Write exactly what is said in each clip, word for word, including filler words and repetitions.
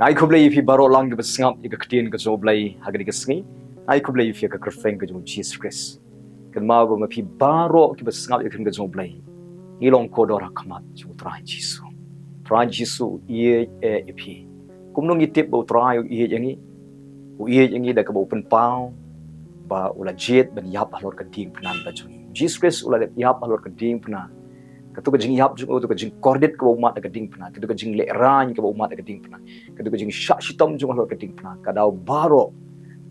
Ai khublei ïa phi baroh lang kiba sngap ïa ka ktien ka jong U Blei ha kane ka sngi. Ai khublei ïa phi ha ka kyrteng ka jong U Jisu Khrist. Kynmaw ba ma phi baroh kiba sngap ïa ka ktien ka jong U Blei, ngi long kordor ha khmat jong U Trai Jisu. U Trai Jisu u ïeit ïa phi. Kumno ngi tip ba U Trai u ïeit ïa ngi? U ïeit ïa ngi da kaba u pynpaw ba u la jied ban ïap halor ka diengphna ba jong ngi. Jisu Khrist u la dep ïap halor ka diengphna. Kato ka jingïap jong u, kato ka jingkordit kaba u mad ha ka diengphna, kato ka jinglehrain kaba u mad ha ka diengphna, kato ka jingshah shitom jong u halor ka diengphna, ka daw baroh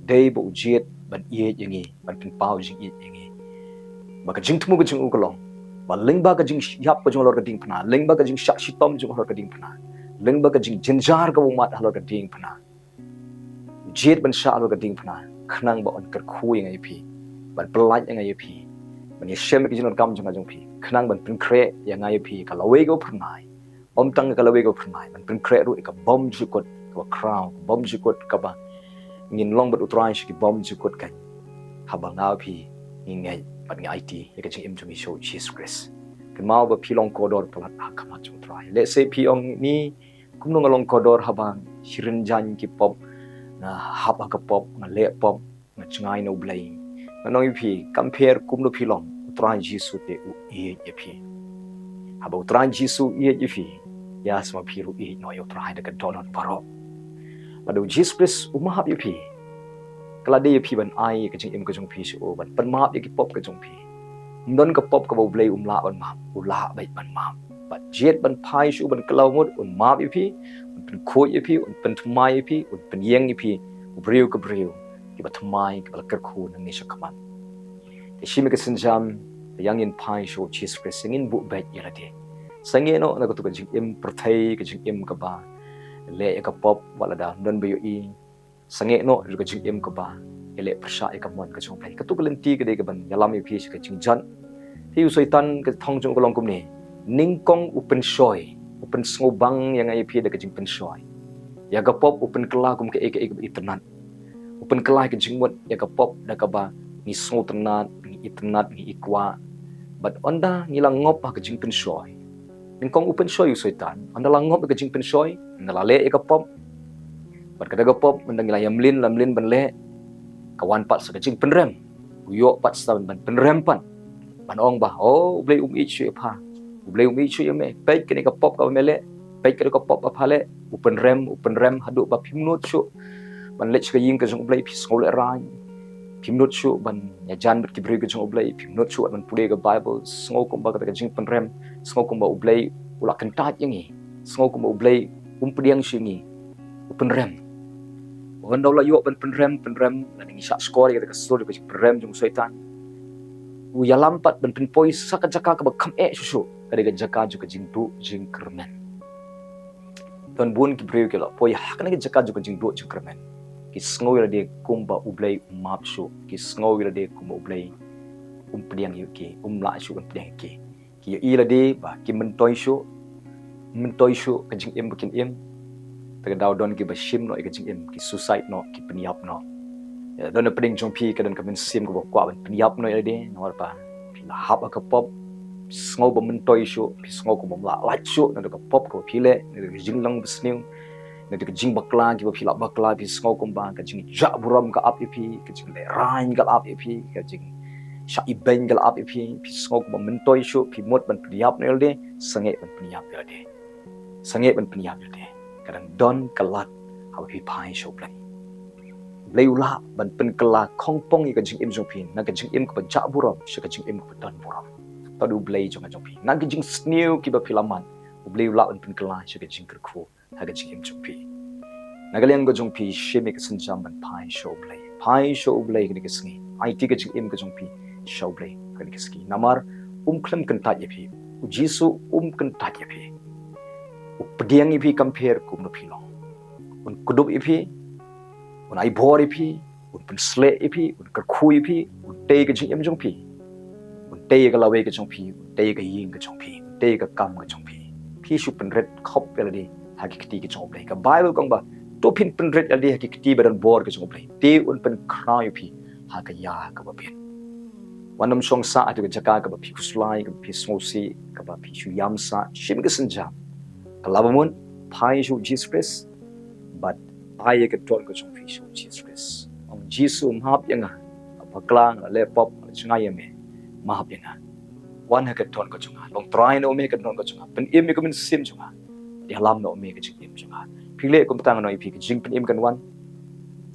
dei ba u jied ban ïeit ïa ngi, ban pynpaw jingïeit ïa ngi. Ba ka jingthmu ka jong u ka long ba lyngba ka jingïap ka jong u halor ka diengphna, lyngba ka jingshah shitom jong u halor ka diengphna, lyngba ka jingjynjar kaba u mad halor ka diengphna, jied ban shah halor ka diengphna khnang ba un kyrkhu ïa nga ïa phi, ban pyllait ïa nga ïa phi, ban ïashem ïa ka jingdonkam jong nga jong phi, khnang ban pynkhreh ïa nga ïa phi ka lawei kaba phyrnai. Ym tang ka lawei kaba phyrnai, ban pynkhreh ruh ïa ka bymjukut kaba khraw, ka bymjukut kaba ngin long bad U Trai sha ki bymjukut kan, haba nga phi ngi ngeit bad ngi aiti ïa ka jingim jong ngi sha U Jisu Khrist. Kynmaw ba phi long kordor palat ha khmat jong U Trai. Lehse phi ong, ni kumno nga long kordor haba shi rynjang ki pop, nga hap ha ka pop, nga leh pop, nga jngai na U Blei. Ngan ong ïa phi, kam pher kumno phi long, U Trai Jisu te u ïeit ïa phi. Haba U Trai Jisu u ïeit ïa phi, ïa sa ma phi ruh ïeit noh ïa U Trai da ka dohnud baroh. Lada U Jisu Khrist u map ïa phi, ka la dei ïa phi ban ai ka jingim ka jong phi sha u, ban pynmap ïa ki pop ka jong phi. Ym don ka pop kaba U Blei um lah ban map, u lah beit ban map. Bad jied ban phai sha u ban kylla mut, un map ïa phi, un pynkhuid ïa phi, un pynthymmai ïa phi, un pynïeng ïa phi u briew ka briew, kiba thymmai, kiba la kyrkhu na ngi sha khmat. Te shim ïa ka sienjam, te ïa ngin phai sha U Jisu Khrist, ïa ngin buh beit ïa lade. Sangeh noh na kato ka jingim pyrthei, ka jingim kaba leh ïa ka pop wat lada ym don ba ïohi. Sangeh noh ruh ka jingim kaba ïaleh pyrshah ïa ka mon ka jong U Blei. Kato ka lynti ka dei kaban ïalam ïa phi sha ka jingjot. Te u Soitan ka thong jong u ka long kumne. Nyngkong u pynshoi, u pynsngewbang ïa nga ïa phi da ka jingpynshoi. Ïa ka pop u pynkylla kum kaei kaei kaba itynnad. U pynkylla ïa ka jingmut ïa ka pop da kaba ngi sngewtynnad, ngi itynnad, ngi ikwah. Bad ynda ngi la ngop ha ka jingpynshoi, nyngkong u pynshoi u Soitan, ynda la ngop ha ka jingpynshoi, ynda la leh ïa ka pop. Bad kata ka pop, ynda ngi la ïa mlien, la mlien ban leh, ka wan pat sa ka jingpynrem. U ïoh pat sa ban pynrem pat. Ban ong ba, oh, U Blei um ïeit shuh ïa pha. U Blei um ïeit shuh ïa me. Peit kane ka pop kaba me leh. Peit kane ka pop ba pha leh. U pynrem, u pynrem haduh ba phim nud shuh ban leit sha ka ïing ka jong U Blei, phi sngewlehraiñ. Phim nud shuh ban ïajan bad ki briew ka jong U Blei, phim nud shuh ban pule ka Baibl, sngew kumba kata ka jingpynrem, sngew kumba U Blei u la kyntait ïa ngi, sngew kumba U Blei um pdiang shuh ïa ngi. U pynrem. Ynda u la ïoh ban pynrem, pynrem, lada ngi shah shkor ïa kata ka sur, ka jingpynrem jong u Soitan, u ïalam pat ban pynpoi sa ka jaka kaba kham eh shuh shuh, ka dei ka jaka jong ka jingduh jingkyrmen. Don bun ki briew ki la poi ha kane ka jaka jong ka jingduh jingkyrmen. Ki sngew ïa lade kumba U Blei um map shuh, ki sngew ïa lade kumba U Blei um pdiang ïa ki, um lah shuh ban pdiang ïa ki. Ki ïohi ïa lade ba ki myntoi shuh, myntoi shuh ka jingim ba kin im. Te ka daw don kiba shim noh ïa ka jingim, ki suicide noh, ki pynïap noh. Ïa, don na pdeng jong phi ka don ka mynsiem kaba kwah ban pynïap noh ïa lade, namar ba phi la hap ha ka pop, phi sngew ba myntoi shuh, phi sngew kumba ym lah lait shuh, naduh ka pop kaba phi leh, naduh ka jinglong basniew, naduh ka jingbakla kiba phi la bakla, phi sngew kumba ka jingjah burom ka ap ïa phi, ka jinglehraiñ ka la ap ïa phi, ka jingshah ibeiñ ka la ap ïa phi, phi sngew kumba myntoi shuh, phi mut ban pynïap noh ïa lade, sangeh ban pynïap ïa lade. Sangeh ban pynïap ïa lade. Ka dang don ka lad haba phi phai sha U Blei. U Blei u lah ban pynkylla khongpong ïa ka jingim jong phi, na ka jingim kaba jah burom sha ka jingim kaba don burom. To da U Blei jong nga jong phi, na ka jingsniew kiba phi la mad, U Blei u lah ban pynkylla sha ka jingkyrkhu ha ka jingim jong phi. Na ka liang ka jong phi, shim ïa ka sienjam ban phai sha U Blei. Phai sha U Blei kane ka sngi. Aiti ka jingim ka jong phi sha U Blei kane ka sngi. Namar um khlem kyntait ïa phi. U Jisu um kyntait ïa phi. U pdiang ïa phi kam pher kumno phi long. Un kdup ïa phi. Un ai bor ïa phi. Un pynshlei ïa phi, un kyrkhu ïa phi, un tei ïa ka jingim jong phi. Un tei ïa ka lawei ka jong phi, un tei ïa ka ïing ka jong phi, un tei ïa ka kam ka jong phi. Phi shu pynrit khop ïa lade ha ki kti ka jong U Blei. Ka Baibl ka ong ba, to phin pynrit ïa lade ha ki kti ba don bor ka jong U Blei. Te un pynkhraw ïa phi ha ka ïa kaba bit. Wat nym shong sah ha ka jaka kaba phi khuslai, kaba phi sngewsih, kaba phi shu ïam sah, shim ka sienjam. Ka la ba mut, phai sha U Jisu Khrist, ba Ai ïa ka don ka jong phi sha u Jisu Khrist. Ong Jisu, map ïa nga. Nga bakla, nga leh pop, nga jngai ïa me. Map ïa nga. Wan ha ka don ka jong nga. Long trai noh me ha ka don ka jong nga. Pynim ïa ka mynsiem jong nga. Ïalam noh me ha ka jingim jong nga. Phi leh kumta, nga ong ïa phi, ka jingpynim kan wan.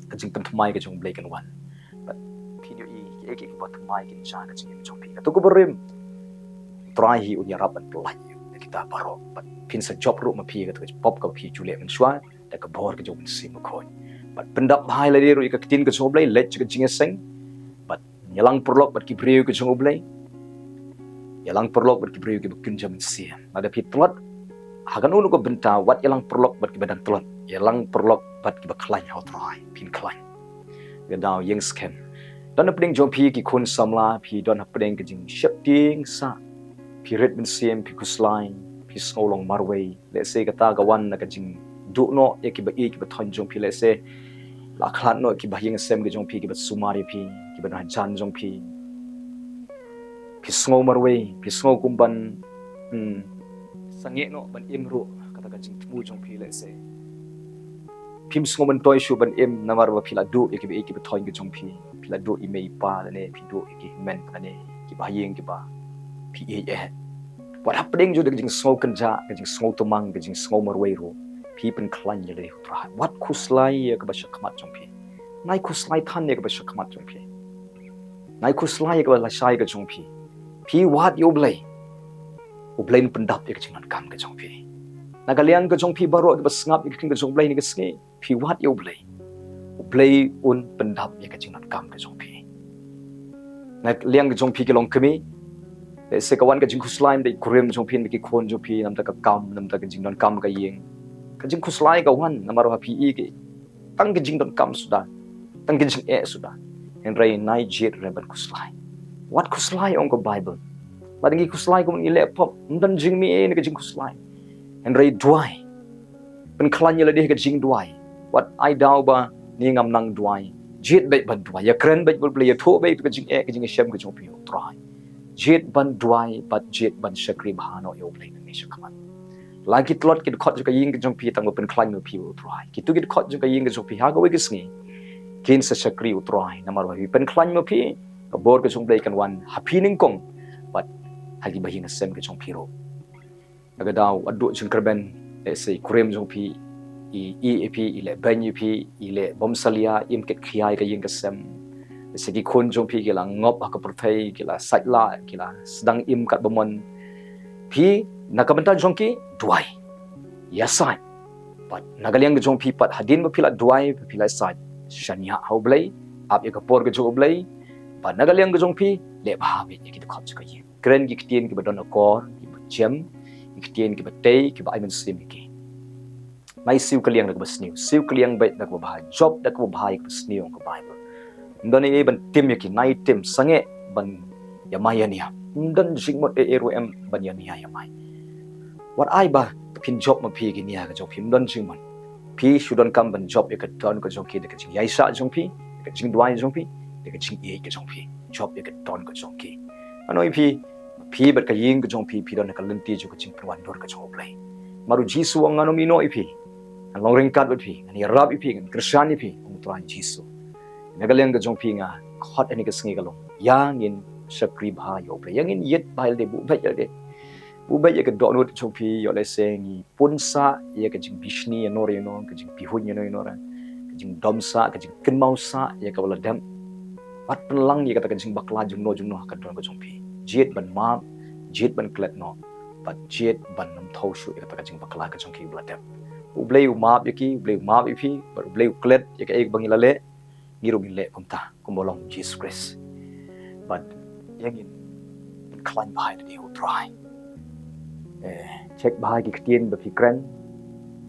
Ka jingpynthymmai ka jong U Blei kan wan. Bad phin ïohi kiei kiei kiba thymmai kin jia ha ka jingim jong phi. Kato kaba rim, Trai hi un ïarap ban pyllait ïa kita baroh. Bad phin sa jop ruh ma phi ïa kato ka pop kaba phi ju leh mynshuwa da ka bor ka jong U Mynsiem Bakhuid. Bad pyndap bha ïa lade ruh ïa ka ktien ka jong U Blei, leit sha ka jingïaseng. Bad ïalang paralok bad ki briew ka jong U Blei. Ïalang paralok bad ki briew kiba kynja mynsiem. Lada phi tlot ha kano kano ka bynta, wat ïalang paralok bad kiba dang tlot. Ïalang paralok bad kiba khlaiñ ha U Trai, phin khlaiñ. Ka daw ïeng skhem. Don hapdeng jong phi ki khun samla, phi don hapdeng ka jingsheptieng sah. Phi rit mynsiem, phi khuslai, phi sngew long marwei. Lehse kata ka wan na ka jingduh noh ïa kiba ïeit kiba thoiñ jong phi, lehse la khlad noh kiba ha ïing ha sem ka jong phi, kiba sumar ïa phi, kiba don hajan jong phi. Phi sngew marwei, phi sngew kum ban, hmm, sangeh noh ban im ruh, kata ka jingthmu jong phi, lehse phim sngew myntoi shuh ban im namar ba phi la duh ïa kiba ïeit kiba thoiñ ka jong phi. Phi la duh i mei i pa lane phi duh ïa ki hynmen lane kiba ha ïing kiba phi ïeit eh. Wat hapdeng jong ka jingsngew kynjah, ka jingsngew tymmen, ka jingsngew marwei ruh, phi pynkhlaiñ ïa lade ha U Trai. Wat khuslai ïa kaba shakhmat jong phi. Nai khuslai than ïa kaba shakhmat jong phi. Nai khuslai ïa kaba lashai ka jong phi. Phi wad ïa U Blei. U Blei un pyndap ïa ka jingdonkam ka jong phi. Na ka liang ka jong phi baroh kiba sngap ïa ka ktien ka jong U Blei ha kane ka sngi, phi wad ïa U Blei. U Blei un pyndap ïa ka jingdonkam ka jong phi. Na ka liang ka jong phi ki longkmie, lehse ka wan ka jingkhuslai na bynta i kurim jong phi, na bynta ki khun jong phi, na bynta ka kam, na bynta ka jingdonkam ka ïing. Ka jingkhuslai ka wan namar ba phi i ki tang ka jingdonkam suda, tang ka jingeh suda. Hynrei nai jied ruh ban khuslai. Wat khuslai, ong ka Baibl. Lada ngi khuslai kumno ngi leh pop, ym don jingmih ei na ka jingkhuslai. Hynrei duwai. Pynkhlaiñ ïa lade ha ka jingduwai. Wat ai daw ba ngi ngam nang duwai. Jied beit ban duwai. Ïakren beit bad U Blei, ïathuh beit ïa ka jingeh ka jingïashem ka jong phi ïa U Trai. Jied ban duwai bad jied ban shakri bha noh ïa U Blei na ka bynta shakhmat. La ki tlot ki dkhot jong ka ïing ka jong phi, tang ba pynkhlaiñ ma phi ïa U Trai. Kito ki dkhot jong ka ïing ka jong phi ha kawei ka sngi kin sa shakri ïa U Trai namar ba phi pynkhlaiñ ma phi, ka bor ka jong U Blei kan wan ha phi nyngkong bad ha kiba ha ïing ha sem ka jong phi ruh. Na ka daw wat duh jingkyrmen, lehse i kurim jong phi i ïeh ïa phi, i leh beiñ ïa phi, i leh bymsalia, im kit khia ïa ka ïing ka sem. Lehse ki khun jong phi ki la ngop ha ka pyrthei, ki la sait lah, ki la sdang im katba mon. Phi na ka bynta jong ki duwai, ïasaid. Bad na ka liang ka jong phi pat, hadien ba phi la duwai, ba phi la ïasaid, shaniah ha U Blei, ap ïa ka por ka jong U Blei. Bad na ka liang ka jong phi, leh bha beit ïa ki dkhot jong ka ïing. Kren ki ktien kiba don akor, kiba jem, ki ktien kiba tei, kiba ai mynsiem ïa ki. Nai siew kylliang da kaba sniew, siew kylliang beit da kaba bha, jop da kaba bha ïa kaba sniew, ong ka Baibl. Ym don ei ei ban tim ïa ki, nai tim, sangeh ban ïamai ïania. Ym don jingmut ei ei ruh em ban ïania ïamai. Wat ai ba phin jop ma phi ïa ki nia ka jong phi, ym don jingmut. Phi shu donkam ban jop ïa ka don ka jong ki da ka jingïaishah jong phi, da ka jingduwai jong phi, da ka jingïeit ka jong phi. Jop ïa ka don ka jong ki. Nga ong ïa phi, phi bad ka ïing ka jong phi, phi don ha ka lynti jong ka jingpynwandur ka jong U Blei. Namar U Jisu u ong, ngan ym ïehnoh ïa phi, ngan long ryngkat bad phi, ngan ïarap ïa phi, ngan kyrshan ïa phi, ong U Trai Jisu. Na ka liang ka jong phi nga khot ha kane ka sngi ka long, ïa ngin shakri bha ïa U Blei, ïa ngin ïeit bha ïa lade, buh beit ïa lade. Buh beit ïa ka dohnud jong phi, ïoh lehse ngi pun sah ïa ka jingbishni ïa no re ïa no, ka jingpihuiñ ïa no ïa no re, ka jingdom sah, ka jingkynmaw sah ïa kaba la dep. Wat pynlang ïa kata ka jingbakla jong no jong no ha ka don ka jong phi. Jied ban map, jied ban klet noh, bad jied ban ym thew shuh ïa kata ka jingbakla ka jong ki ba la dep. U Blei u map ïa ki, U Blei u map ïa phi, bad U Blei u klet ïa kaei kaba ngi la leh. Ngi ruh ngin leh kumta, kumba long U Jisu Khrist. Bad ïa ngin pynkhlaiñ bha ïa lade ha U Trai. Eh, check bha ïa ki ktien ba phi kren,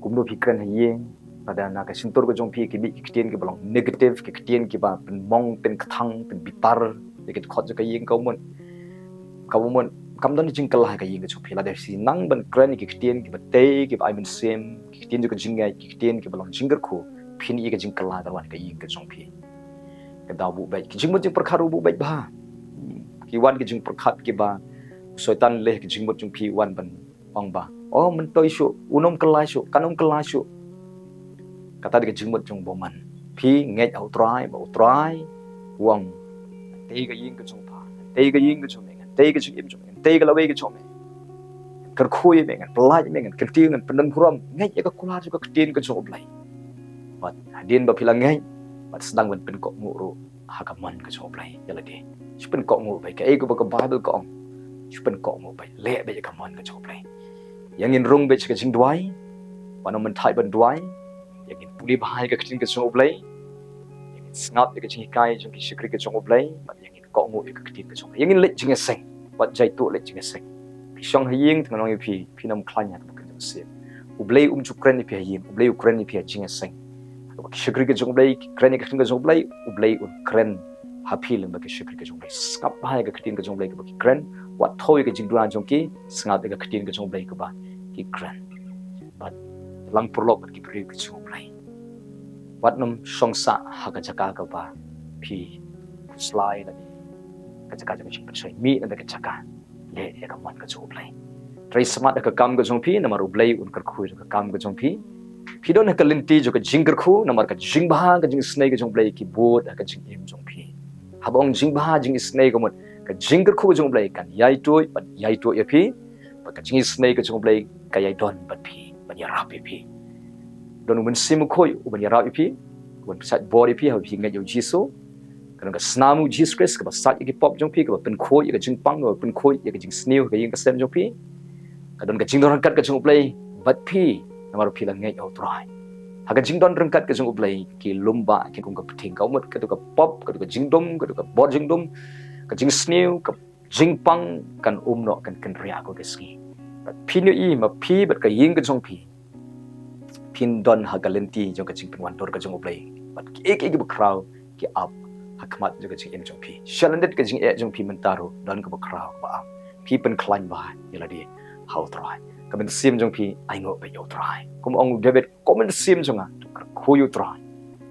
kumno phi kren ha ïing. Lada na ka shyntur ka jong phi ki mih ki ktien kiba long negative, ki ktien kiba pynmong, pynkthang, pynbitar ïa ki dkhot jong ka ïing, ka mut, ka mut kam don jingkylla ha ka ïing ka jong phi. Lada phi nang ban kren ïa ki ktien kiba tei, kiba ai mynsiem, ki ktien jong ka jingngeit, ki ktien kiba long jingkyrkhu, phin ïohi ka jingkylla kan wan ha ka ïing ka jong phi. Ka daw buh beit, ki jingmut jingpyrkhat ruh buh beit bha. Hmm, ki wan ki jingpyrkhat kiba u Soitan leh ha ki jingmut jong phi, wan ban ong ba, oh, myntoi shuh, un ym kylla shuh, kan ym kylla shuh. Kata dei ka jingmut jong u bymman. Phi ngeit ha u Trai, ba u Trai u ong, ngan tei ka ïing ka jong pha, ngan tei ka ïing ka jong me, ngan tei ka jingim jong me, ngan tei ka lawei ka jong me, ngan kyrkhu ïa me, ngan pyllait ïa me, ngan kyntiew, ngan pyndonburom. Ngeit ïa ka kular jong ka ktien ka jong u Blei. Bad hadien ba phi la ngeit, bad sdang ban pynkohnguh ruh ha ka mon ka jong u Blei ïa lade. Shu pynkohnguh beit, kaei kaba ka Baibl ka ong, shu pynkohnguh beit, leh beit ïa ka mon ka jong u Blei. Ïa ngin rung beit sha ka jingduwai, wat nym mynthait ban duwai. Ïa ngin pule bha ïa ka ktien ka jong u Blei. Ïa ngin sngap ïa ka jinghikai jong ki shakri ka jong u Blei. Bad ïa ngin kohnguh ïa ka ktien ka jong u Blei. Ïa ngin leit jingïaseng, wat jaituh leit jingïaseng. Phi shong ha ïing, te ngan ong ïa phi, phin ym khlaiñ ha kaba kren jong ka mynsiem. U Blei um ju kren ïa phi ha ïing, u Blei u kren ïa phi ha jingïaseng. Haba ki shakri ka jong u Blei ki kren ïa ka ktien ka jong u Blei, u Blei un kren ha phi lyngba ki shakri ka jong u Blei. Sngap bha ïa ka ktien ka jong u Blei kaba ki kren, wat thew ïa ka jingduwai jong ki, sngap ïa ka ktien ka jong u Blei kaba ki kren. Bad lang paralok bad ki briew ka jong u Blei. Wat nym shong sah ha ka jaka kaba phi khuslai lane ka jaka jong ka jingpynshoi. Mih na ka jaka, leh ïa ka mon ka jong u Blei. Trei smat ha ka kam ka jong phi, namar u Blei un kyrkhu ïa ka kam ka jong phi. Phi don ha ka lynti jong ka jingkyrkhu, namar ka jingbha ka jingisynei ka jong u Blei ki bud ha ka jingim jong phi. Haba ong jingbha jingisynei ka mut, ka jingkyrkhu ka jong u Blei kan ïaituid bad ïaituid ïa phi. Bad ka jingisynei ka jong u Blei ka ïai don bad phi, ban ïarap ïa phi. Don u Mynsiem Bakhuid uban ïarap ïa phi, uban pynsait bor ïa phi haba phi ngeit ïa u Jisu. Ka don ka snam u Jisu Khrist kaba sait ïa ki pop jong phi, kaba pynkhuid ïa ka jingpang, kaba pynkhuid ïa ka jingsniew ha ka ïing ka sem jong phi. Ka don ka jingdon ryngkat ka jong u Blei bad phi, namar phi la ngeit ha u Trai. Ha ka jingdon ryngkat ka jong u Blei, ki lum bah kin kum ka pyrthing, ka mut kato ka pop, kato ka jingdum, kato ka bor jingdum, ka jingsniew, ka jingpang kan um noh, kan kynriah ha kawei ka sngi. Bad phin ïohi ma phi bad ka ïing ka jong phi, phin don ha ka lynti jong ka jingpynwandur ka jong u Blei. Bad kiei kiei kiba khraw ki ap ha khmat jong ka jingim jong phi. Shalyndet ka jingeh jong phi mynta ruh don kaba khraw kaba ap. Phi pynkhlaiñ bha ïa lade ha u Trai. Ka mynsiem jong phi ainguh beit ïa u Trai. Kum ong u David, ko mynsiem jong nga, to kyrkhu ïa u Trai.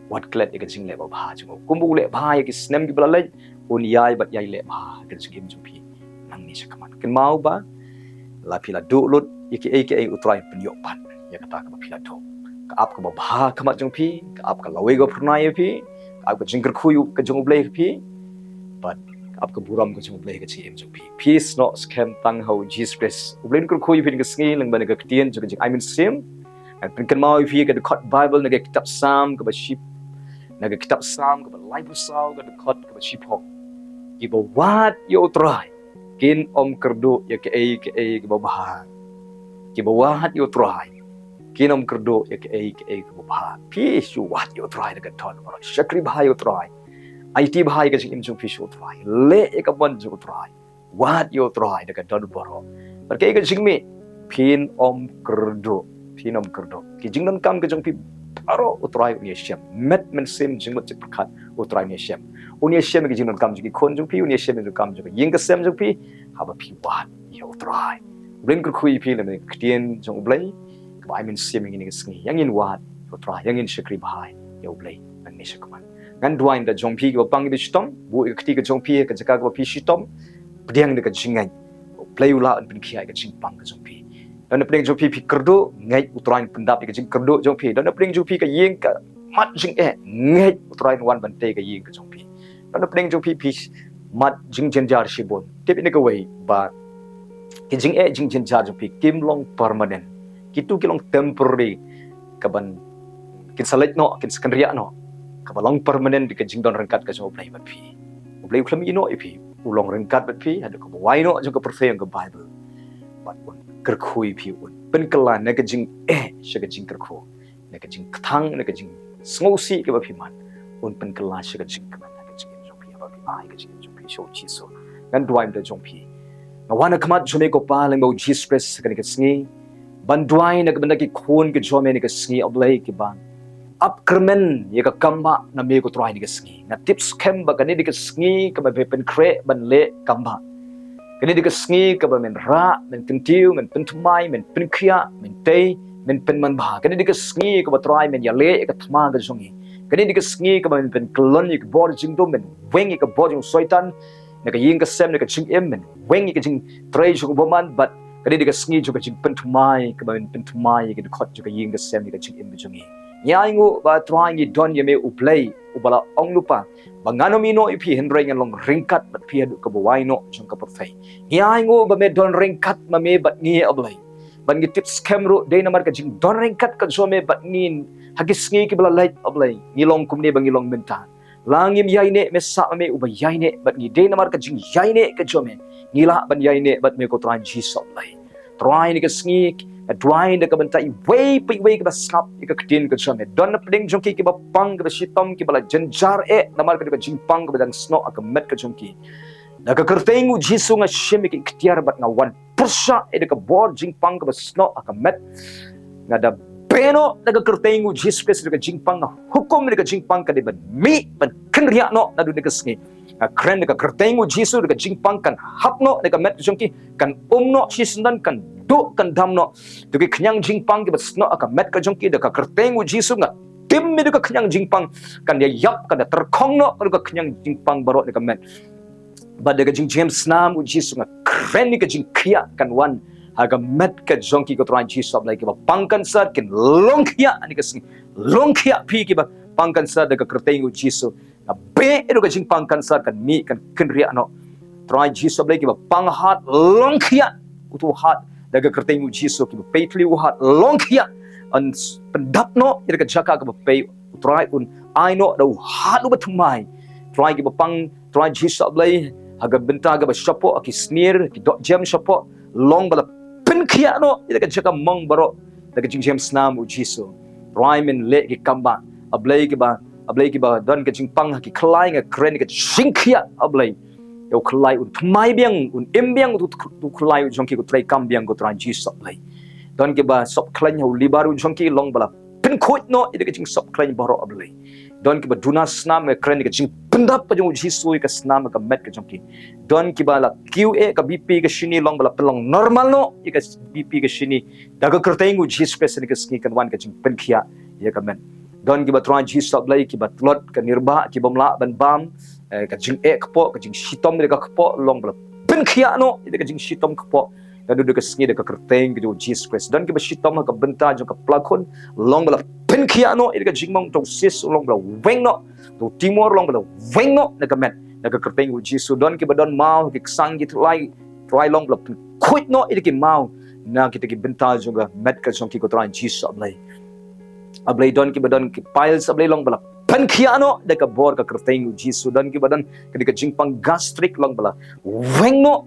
Wat klet ïa ka jingleh babha jong u. Kumba u leh bha ïa ki snem kiba la leit, un ïai bad ïai leh bha ha ka jingim jong phi nangne shakhmat. Kynmaw ba la phi la duh lut ïa kiei kiei, u Trai un pynïoh pat ïa kata kaba phi la duh. Ka ap kaba bha ha khmat jong phi, ka ap ka lawei ka phyrnai ïa phi, ka ap ka jingkyrkhu ka jong u Blei ha phi. Bad ka ap ka burom ka jong u Blei ha ka jingim jong phi. Phi snoh skhem tang ha u Jisu Khrist. U Blei un kyrkhu ïa phi ha kane ka sngi lyngba kane ka ktien jong ka jingai mynsiem. Ngan pynkynmaw ïa phi ka dkhot Baibl na ka kitab Salm kaba shi, na ka kitab Salm kaba laiphew saw, ka dkhot kaba shiphew. Kiba wad ïa u Trai kin ym kyrduh ïa kiei kiei kiba bha. Kiba wad ïa u Trai kin ym kyrduh ïa kiei kiei kiba bha. Phi shu wad ïa u Trai da ka don baroh. Shakri bha ïa u Trai. Aiti bha ïa ka jingim jong phi sha u Trai. Leh ïa ka mon jong u Trai. Wad ïa u Trai da ka don baroh. Bad kaei ka jingmih, phin ym kyrduh. Phin ym kyrduh. Ki jingdonkam ka jong phi baroh u Trai un ïashem. Met mynsiem jingmut jingpyrkhat u Trai un ïashem. Un ïashem ïa ki jingdonkam jong ki khun jong phi, un ïashem ïa ki jingdonkam jong ka ïing ka sem jong phi. Haba phi wad ïa u Trai. U Blei un kyrkhu ïa phi na ka ktien jong u Blei kaba ai mynsiem ïa ngi ha kane ka sngi. Ïa ngin wad ïa u Trai, ïa ngin shakri bha ïa u Blei nangne shakhmat. Ngan duwai na ka bynta jong phi kiba pang kiba shitom, buh ïa ka kti ka jong phi ha ka jaka kaba phi shitom, pdiang da ka jingngeit. U Blei u lah un pynkhiah ïa ka jingpang ka jong phi. Don napdeng jong phi phi kyrduh, ngeit u Trai un pyndap ïa ka jingkyrduh jong phi. Don napdeng jong phi ka ïing ka mat jingeh, ngeit u Trai un wan ban tei ka ïing ka jong phi. Don napdeng jong phi phi mat jingjynjar shibun. Tip ïa kane kawei ba ki jingeh jingjynjar jong phi kim long permanent. Kitu ki long temporary, kaban kin sa leit noh, kin sa kynriah noh. Kaba long permanent dei ka jingdon ryngkat ka jong u Blei bad phi. U Blei u khlem ïehnoh ïa phi, u long ryngkat bad phi haduh kaba wai noh jong ka pyrthei, jong ka Baibl. Bad un kyrkhu ïa phi, un pynkylla na ka jingeh sha ka jingkyrkhu, na ka jingkthang, na ka jingsngewsih kaba phi mat, un pynkylla sha ka jingkmen ha ka jingim jong phi, haba phi ai ka jingim jong phi sha u Jisu. Ngan duwai na ka bynta jong phi. Nga wan ha khmat jong me ko Pa lyngba u Jisu Khrist ha kane ka sngi ban duwai na ka bynta ki khun ki jong me ha kane ka sngi, A Blei, kiba ap kyrmen ïa ka kambah na me ko Trai ha kane ka sngi. Nga tip skhem ba kane dei ka sngi kaba me pynkhreh ban leh kambah. Kane dei ka sngi kaba men rah, men kyntiew, men pynthymmai, men pynkhiah, men tei, men pynmanbha. Kane dei ka sngi kaba Trai men ïaleh ïa ka thma ka jong ngi. Kane dei ka sngi kaba men pynkyllon ïa ka bor jingdum, men weng ïa ka bor jong u Soitan na ka ïing ka sem, na ka jingim, men weng ïa ka jingtrei jong u bymman, bad kane dei ka sngi jong ka jingpynthymmai, kaba men pynthymmai ïa ka dkhot jong ka ïing ka sem, ïa ka jingim ka jong ngi. Ngi ainguh ba Trai ngi don ïa me U Blei uba la ong lypa ba ngan ym ïehnoh ïa phi hynrei ngan long ryngkat bad phi haduh kaba wai noh jong ka pyrthei. Ngi ainguh ba me don ryngkat ma me bad ngi, A Blei. Bad ngi tip skhem ruh dei namar ka jingdon ryngkat ka jong me bad ngi ha ki sngi kiba la leit, A Blei, ngi long kumne ba ngi long mynta. La ngim ïaineh, me sah ma me uba ïaineh bad ngi, dei namar ka jingïaineh ka jong me ngi lah ban ïaineh bad me, ko Trai Jisu, A Blei. Trai, ha kane ka sngi nga duwai na ka bynta iwei pa iwei kiba sngap ïa ka ktien ka jong me. Don na pdeng jong ki kiba pang, kiba shitom, kiba la jynjar eh namar ka dei ka jingpang kaba dang snoh ha ka met ka jong ki. Da ka kyrteng U Jisu nga shim ïa ka iktiar bad nga wan pyrshah ïa ka bor jingpang kaba snoh ha ka met. Nga da beh noh da ka kyrteng U Jisu Khrist da ka jingpang, nga hukum da ka jingpang ka dei ban mih, ban kynriah noh naduh kane ka sngi. Nga kren da ka kyrteng U Jisu da ka jingpang kan hap noh da ka met ka jong ki, kan um noh shisyndon, kan duh kan dam noh. To ki khñiang jingpang kiba snoh ha ka met ka jong ki, da ka kyrteng U Jisu nga tim ïa ka khñiang jingpang, kan da ïap, kan da tyrkhong noh ka khñiang jingpang baroh da ka met. Bad da ka jingjam snam U Jisu nga kren ïa ka jingkhiah kan wan ha ka met ka jong ki, ko Trai Jisu, A Blei. Kiba pang cancer kin long khiah ha kane ka sngi. Long khiah phi kiba pang cancer da ka kyrteng U Jisu. Nga beh ïa ka jingpang cancer kan mih, kan kynriah noh. Trai Jisu, A Blei, kiba pang heart long khiah uto u heart da ka kyrteng U Jisu, kiba pei thliew u heart long khiah. Yn pyndap noh ïa ka jaka kaba pei, Trai, un ai noh da u heart uba thymmai. Trai, kiba pang, Trai Jisu, A Blei, ha ka bynta kaba shapoh, ha ki snier, ki dohjem shapoh, long ba la pynkhiah noh ïa ka jaka mong baroh da ka jingjam snam U Jisu. Trai, men leh ki kam ba, A Blei, kiba, A Blei, kiba don ka jingpang ha ki khlai, nga kren ka jingkhiah, A Blei. Ïa u khlai un thymmai biang, un im biang uto u khlai u jong ki, ko Trai, kam biang, ko Trai Jisu, A Blei. Don kiba sop khleiñ ha u liver u jong ki, long ba la pynkhuid noh ïa ka jingsop khleiñ baroh, A Blei. Don kiba duna snam, nga kren ka jingpyndap ka jong U Jisu ïa ka snam ha ka met ka jong ki. Don kiba la kiew eh ka B P ka shini, long ba la pynlong normal noh ïa ka B P ka shini. Da ka kyrteng U Jisu Khrist ha kane ka sngi kan wan ka jingpynkhiah ïa ka met. Don kiba, Trai Jisu, A Blei, kiba tlot ka nirbah, ki bym lah ban bam, eh, ka jingeh kpoh, ka jingshitom da ka kpoh, long ba la pynkhiah noh ïa ka jingshitom kpoh naduh kane ka sngi da ka kyrteng ka jong U Jisu Khrist. Don kiba shitom ha ka bynta jong ka plakhun, long ba la pynkhiah noh ïa ka jingmong. To u cyst long ba la weng noh, to u tumor long ba la weng noh na ka met da ka kyrteng U Jisu. Don kiba don maw ha ki ksang ki thlai, Trai, long ba la pynkhuid noh ïa ki maw na kita ki bynta jong ka met ka jong ki, ko Trai Jisu, A Blei. A Blei, don kiba don ki piles, A Blei, long ba la pynkhiah noh da ka bor ka kyrteng U Jisu. Don kiba don ka, ka jingpang gastric, long ba la weng noh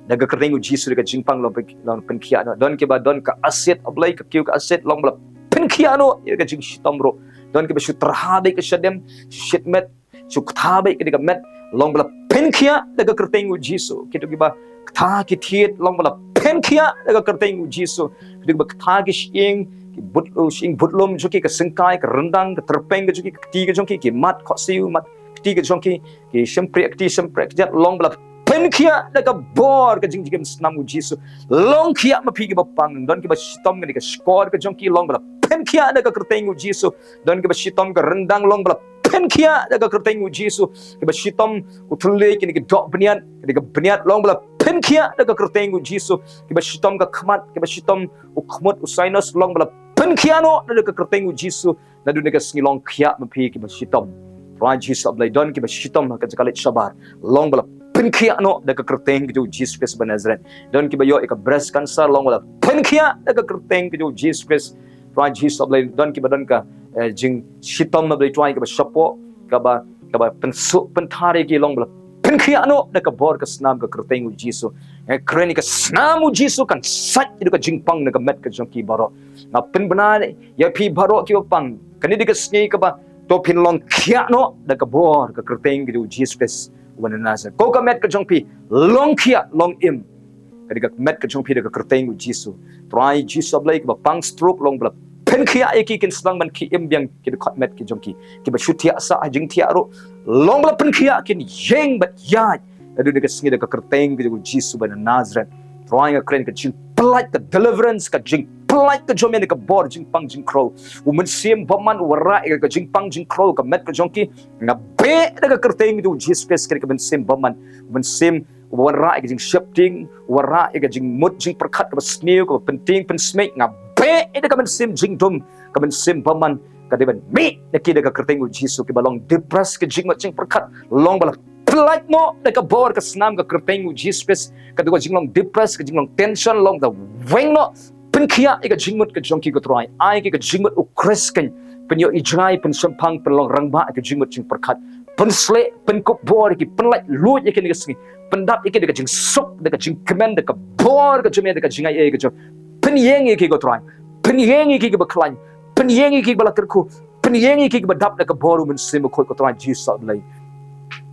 da ka kyrteng U Jisu, da ka jingpang long pyn-, long pynkhiah noh. Don kiba don ka acid, A Blei, ka kiew ka acid, long ba la pynkhiah noh ïa ka jingshitom ruh. Don kiba shu tyrha beit ka shadem, shit met, shu ktha beit ka dei ka met, long ba la pynkhiah da ka kyrteng U Jisu. Kito kiba ktha ki thied, long ba la pynkhiah da ka kyrteng U Jisu. Kito kiba ktha ki shyieng, ki but, uh, shyieng butlum jong ki, ka syngkai, ka ryndang, ka tyrpeng ka jong ki, ka kti ka jong ki, ki mat khohsiew, mat kti ka jong ki, ki shympriah kti, shympriah kjat, long ba la pynkhiah da ka bor ka jingjam snam U Jisu. Long khiah ma phi kiba pang. Don kiba shitom kane ka shkor ka jong ki, long ba la pynkhiah da ka kyrteng U Jisu. Don kiba shitom ka ryndang, long ba la pynkhiah da ka kyrteng U Jisu. Kiba shitom u thylliej, kine ki doh bniat, kine ki bniat, long ba la pynkhiah da ka kyrteng U Jisu. Kiba shitom ka khmat, kiba shitom u khmut, u sinus, long ba la pynkhiah noh da ka kyrteng U Jisu. Naduh kane ka sngi long khiah ma phi kiba shitom. Trai Jisu, A Blei, don kiba shitom ha ka jaka leit shabar, long ba la pynkhiah noh da ka kyrteng ka jong U Jisu Khrist ba Nasaret. Don kiba ïoh ïa ka breast cancer, long ba la pynkhiah da ka kyrteng ka jong U Jisu Khrist. Trai Jisu, A Blei, don kiba don ka, eh, jingshitom, A Blei Trai, kaba shapoh, kaba, kaba pynsuk pynthar ïa ki, long ba la pynkhiah noh da ka bor ka snam ka kyrteng U Jisu. Nga kren ïa ka snam U Jisu kan sait ïa ka jingpang na ka met ka jong ki baroh. Nga pynbna ïa phi baroh kiba pang, kane dei ka sngi kaba to phin long khiah noh da ka bor ka kyrteng ka jong U Jisu Khrist uba na Nasaret. Ko ka met ka jong phi, long khiah, long im. Ka dei ka met ka jong phi da ka kyrteng U Jisu. Trai Jisu, A Blei, kiba pang stroke, long ba la pynkhiah ïa ki, kin sdang ban khie im biang ki dkhot met ki jong ki. Kiba shu thiah sah ha jingthiah ruh, long ba la pynkhiah, kin ïeng bad ïaid naduh kane ka sngi da ka kyrteng ka jong U Jisu ba na Nasaret. Trai, nga kren ka jingpyllait, ka deliverance, ka jingpyllait ka jong me na ka bor jingpang jingkhrew. U Mynsiem Bymman u wanrah ïa ka jingpang jingkhrew ka met ka jong ki. Nga beh da ka kyrteng ka jong U Jisu Khrist, ka dei ka Mynsiem Bymman. U Mynsiem u wanrah ïa ka jingsheptieng, u wanrah ïa ka jingmut jingpyrkhat kaba sniew, kaba pyntieng pynsmit. Nga beh da ka mynsiem jingdum, ka Mynsiem Bymman, ka dei ban mih na ki da ka kyrteng u Jisu. Kiba long depressed ka jingmut jingpyrkhat, long ba la pyllait noh da ka bor ka snam ka kyrteng u Jisu Khrist. Ka dei ka jinglong depressed, ka jinglong tension, long da weng noh. Pynkhiah ïa ka jingmut ka jong ki ko Trai. Ai ki ka jingmut u Khrist kan pynïoh ïa jngai, pynshemphang, pynlong rangbah ïa ka jingmut jingpyrkhat. Pynsleh, pynkup bor ïa ki, pynlait luid ïa ki ha kane ka sngi. Pyndap ïa ki da ka jingsuk, da ka jingkmen, da ka bor ka jong me, da ka jingaiei ka jong me. Pynïeng ïa ki ko Trai. Pynïeng ïa ki kiba khlaiñ. Pynïeng ïa ki kiba la kyrkhu. Pynïeng ïa ki kiba dap da ka bor u Mynsiem Bakhuid ko Trai Jisu Blei.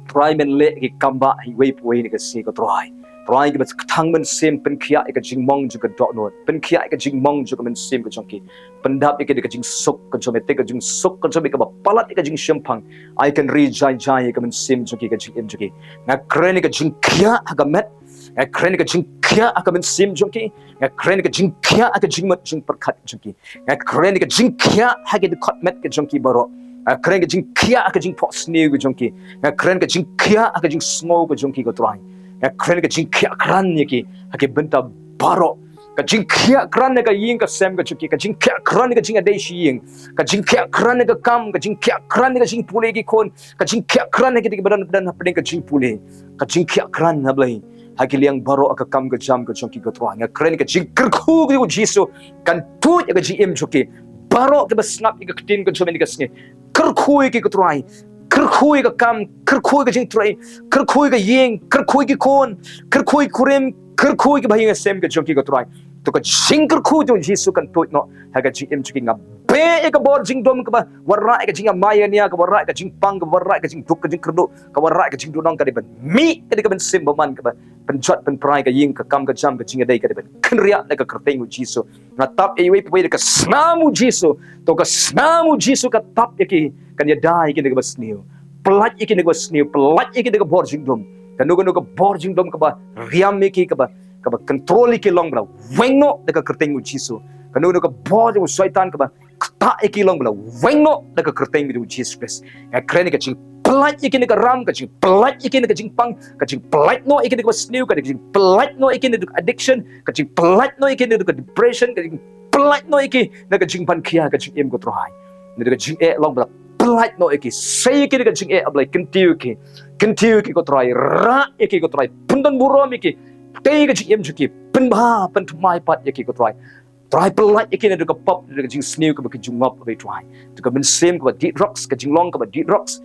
Trai men leh ïa ki kam ba ha iwei pa iwei ha kane ka sngi ko Trai. Trai kiba kthang mynsiem, pynkhiah ïa ka jingmong jong ka dohnud. Pynkhiah ïa ka jingmong jong ka mynsiem ka jong ki. Pyndap ïa ki da ka jingsuk ka jong me, te ka jingsuk ka jong me kaba palat ïa ka jingshemphang. Ai kan ri jai jai ïa ka mynsiem jong ki, ka jingim jong ki. Nga kren ïa ka jingkhiah ha ka met. Nga kren ïa ka jingkhiah ha ka mynsiem jong ki. Nga kren ïa ka jingkhiah ha ka jingmut jingpyrkhat jong ki. Nga kren ïa ka jingkhiah ha ki dkhot met ka jong ki baroh. Nga kren ïa ka jingkhiah ha ka jingphohsniew ka jong ki. Nga kren ïa ka jingkhiah ha ka jingsngew ka jong ki ko Trai. Nga kren ïa ka jingkhiah krat ïa ki ha ki bynta baroh. Ka jingkhiah krat ïa ka ïing ka sem ka jong ki. Ka jingkhiah krat ïa ka jingïadei shi ïing. Ka jingkhiah krat ïa ka kam, ka jingkhiah krat ïa ka jingpule ki khun. Ka jingkhiah krat ïa ki dei ki ba don, don hapdeng ka jingpule. Ka jingkhiah krat, A Blei, ha ki liang baroh ha ka kam ka jam ka jong ki ko Trai. Nga kren ïa ka jingkyrkhu ka jong u Jisu kan tuid ïa ka jingim jong ki. Baroh kiba sngap ïa ka ktien ka jong me ha kane ka sngi. Kyrkhu ïa ki ko Trai. Kyrkhu ïa ka kam, kyrkhu ïa ka jingtrei, kyrkhu ïa ka ïing, kyrkhu ïa ki khun, kyrkhu ïa ki kurim, kyrkhu ïa ki bahaïing hasem ka jong ki ko Trai. To ka jingkyrkhu jong u Jisu kan tuid noh ha ka jingim jong ki. Nga beh ïa ka bor jingdum kaba wanrah ïa ka jingïamai ïania, kaba wanrah ïa ka jingpang, kaba wanrah ïa ka jingduk ka jingkyrduh, kaba wanrah ïa ka jingduhnong, ka dei ban mih, ka dei ka mynsiem bymman kaba pynjot pynpra ïa ka ïing, ka kam ka jam, ka jingïadei, ka dei ban kynriah da ka kyrteng u Jisu. Nga tap ïa iwei pa iwei da ka snam u Jisu. To ka snam u Jisu ka tap ïa ki, kan ïada ïa ki na kaba sniew. Pyllait ïa ki na kaba sniew, pyllait ïa ki na ka bor jingdum. Kano kano ka bor jingdum kaba riam ïa ki, kaba, kaba control ïa ki, long ba la weng noh da ka kyrteng u Jisu. Kano kano ka bor jong u Soitan kaba ktah ïa ki, long ba la weng noh da ka kyrteng u Jisu Khrist. Nga kren ïa ka jingpyllait ïa ki na ka ram, ka jingpyllait ïa ki na ka jingpang, ka jingpyllait noh ïa ki na kaba sniew, ka jingpyllait noh ïa ki na ka addiction, ka jingpyllait noh ïa ki na ka depression, ka jingpyllait noh ïa ki na ka jingpang khia ka jingim ko Trai. Na ka jingeh, long ba la pyllait noh ïa ki, sei ïa ki na ka jingeh, A Blei, kyntiew ïa ki, kyntiew ïa ki ko Trai, rah ïa ki ko Trai, pyndon burom ïa ki, tei ka jingim jong ki, pynbha, pynthymmai pat ïa ki ko Trai. Trai pyllait ïa ki na ka pop, na ka jingsniew kaba ki ju ngop, A Blei Trai. To ka mynsiem kaba dih drugs, ka jinglong kaba dih drugs.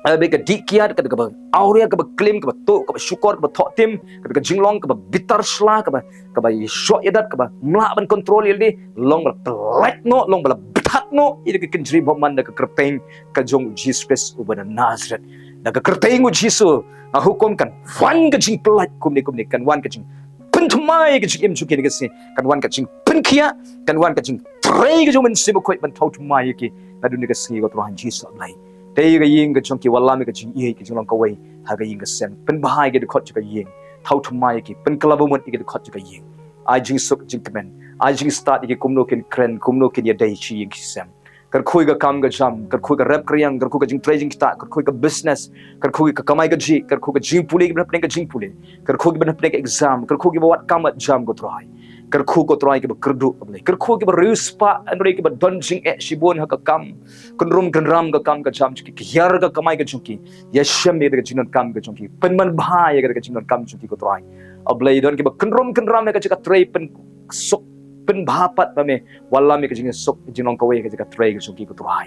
Ka dih kiad, ka dih kaba awria, kaba klim, kaba tuh, kaba shukor, kaba thoh tim, ka dih ka jinglong kaba bitar shla, kaba, kaba ïashoh ïadat, kaba ym lah ban control ïa lade, long ba la pyllait noh, long ba la bthat noh ïa ka kynjri bymman da ka kyrteng ka jong u Jisu Khrist uba na Nazareth. Da ka kyrteng u Jisu nga hukum kan wan ka jingpyllait kumne kumne, kan wan ka jing pynthymmai ka jingim jong ki ha kane ka sngi, kan wan ka jingpynkhiah, kan wan ka jingtrei ka jong u Mynsiem Bakhuid ban thaw thymmai ïa ki. Naduh kane ka sngi ko Trai Jisu A Blei, tei ka ïing ka jong ki, wallam ïa ka jingïeit, ka jinglong kawei ha ka ïing ka sem, pynbha ïa ki dkhot jong ka ïing, thaw thymmai ïa ki, pynkylla bamut ïa ki dkhot jong ka ïing. Ai jingsuk jingkmen, ai jingstad ïa ki, kumno kin kren, kumno kin ïadei shi ïing shi sem. Kyrkhu ïa ka kam ka jam, kyrkhu ïa ka rep ka riang, kyrkhu ïa ka jingtrei jingktah, kyrkhu ïa ka business, kyrkhu ïa ka kamai kajih, kyrkhu ïa ka jingpule, kiba na pdeng ka jingpule, kyrkhu ïa kiba na pdeng ka exam, kyrkhu ïa kiba wad kam wad jam ko Trai. Kyrkhu ko Trai ïa kiba kyrduh, A Blei. Kyrkhu ïa kiba riewspah, hynrei kiba don jingeh shibun ha ka kam. Kynrum kynram ka kam ka jam jong ki, ka hiar ka kamai ka jong ki. Ïashem ïa ka jingdonkam ka jong ki, pynman bha ïa ka jingdonkam jong ki ko Trai. A Blei, don kiba kynrum kynram ïa ka jaka trei, pynsuk, pynbha pat ba me, wallam ïa ka jingsuk, ka jinglong kawei ha ka jaka trei ka jong ki ko Trai.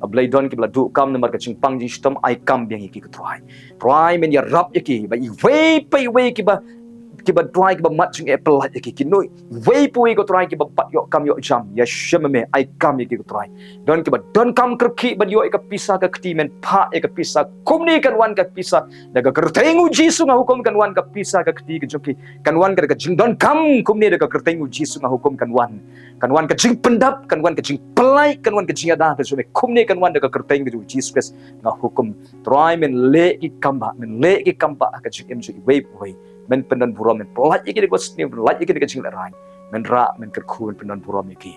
A Blei, don kiba la duh kam namar ka jingpang jingshitom, ai kam biang ïa ki ko Trai. Trai men ïarap ïa ki, ba iwei pa iwei kiba, kiba Trai kiba mad jingeh, pyllait ïa ki, kino iwei pa iwei ko Trai kiba pat ïoh kam ïoh jam, ïashem me, ai kam ïa ki ko Trai. Don kiba donkam kyrkieh ban ïoh ïa ka pisa ka kti, men phah ïa ka pisa, kumne kan wan ka pisa. Da ka kyrteng u Jisu nga hukum kan wan ka pisa ka kti ka jong ki. Kan wan ka da ka jingdonkam kumne, da ka kyrteng u Jisu nga hukum kan wan. Kan wan ka jingpyndap, kan wan ka jingpyllait, kan wan ka jingïada ka jong me, kumne kan wan da ka kyrteng ka jong u Jisu Khrist nga hukum. Trai men leh ïa ki kam ba, men leh ïa ki kam ba ha ka jingim jong iwei pa iwei. Men pyndon burom, men pyllait ïa ki da ka sniew, pyllait ïa ki da ka jinglehrain. Men rah, men kyrkhu, men pyndon burom ïa ki.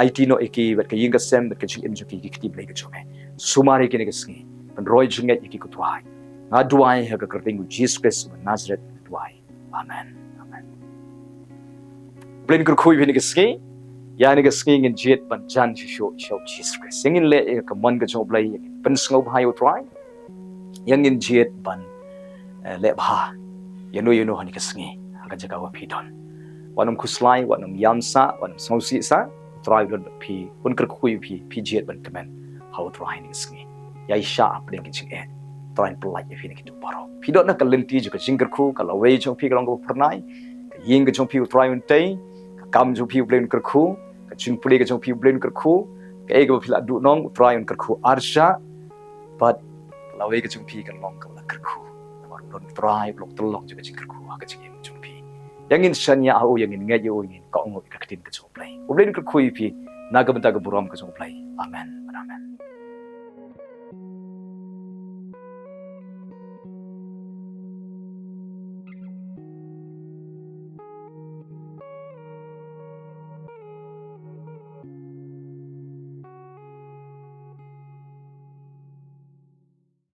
Aiti noh ïa ki bad ka ïing ka sem bad ka jingim jong ki, ki kti Blei ka jong me. Sumar ïa ki ha kane ka sngi. Pynroi jingngeit ïa ki ko Trai. Nga duwai ha ka kyrteng u Jisu Khrist uba Nazareth, nga duwai. Amen. Amen. Blei un kyrkhu ïa phi ha kane ka sngi. Ïa kane ka sngi ngin jied ban jan shisha sha u Jisu Khrist. Ïa ngin leh ïa ka mon ka jong u Blei, ïa ngin pynsngewbha ïa u Trai. Ïa ngin jied ban, eh, leh bha ïa no ïa no ha kane ka sngi ha ka jaka ba phi don. Wat nym khuslai, wat nym ïam sah, wat nym sngewsih sah. U Trai u don bad phi, un kyrkhu ïa phi, phi jied ban kmen ha u Trai ha kane ka sngi. Ïaishah hapdeng ki jingeh. U Trai un pyllait ïa phi na kitu baroh. Phi don ha ka lynti jong ka jingkyrkhu, ka lawei jong phi ka long kaba phyrnai, ka ïing ka jong phi u Trai un tei, ka kam jong phi u Blei un kyrkhu, ka jingpule ka jong phi u Blei un kyrkhu, kaei kaba phi la duhnong u Trai un kyrkhu arshah, bad ka lawei ka jong phi kan long kaba la kyrkhu. Namar u don u Trai uba long tyllong jong ka jingkyrkhu ha ka jingim jong phi. Ïa ngin shaniah ha u, ïa ngin ngeit ïa u, ïa ngin kohnguh ïa ka ktien ka jong u Blei. U Blei un kyrkhu ïa phi na ka bynta ka burom ka jong u Blei. Amen. Amen.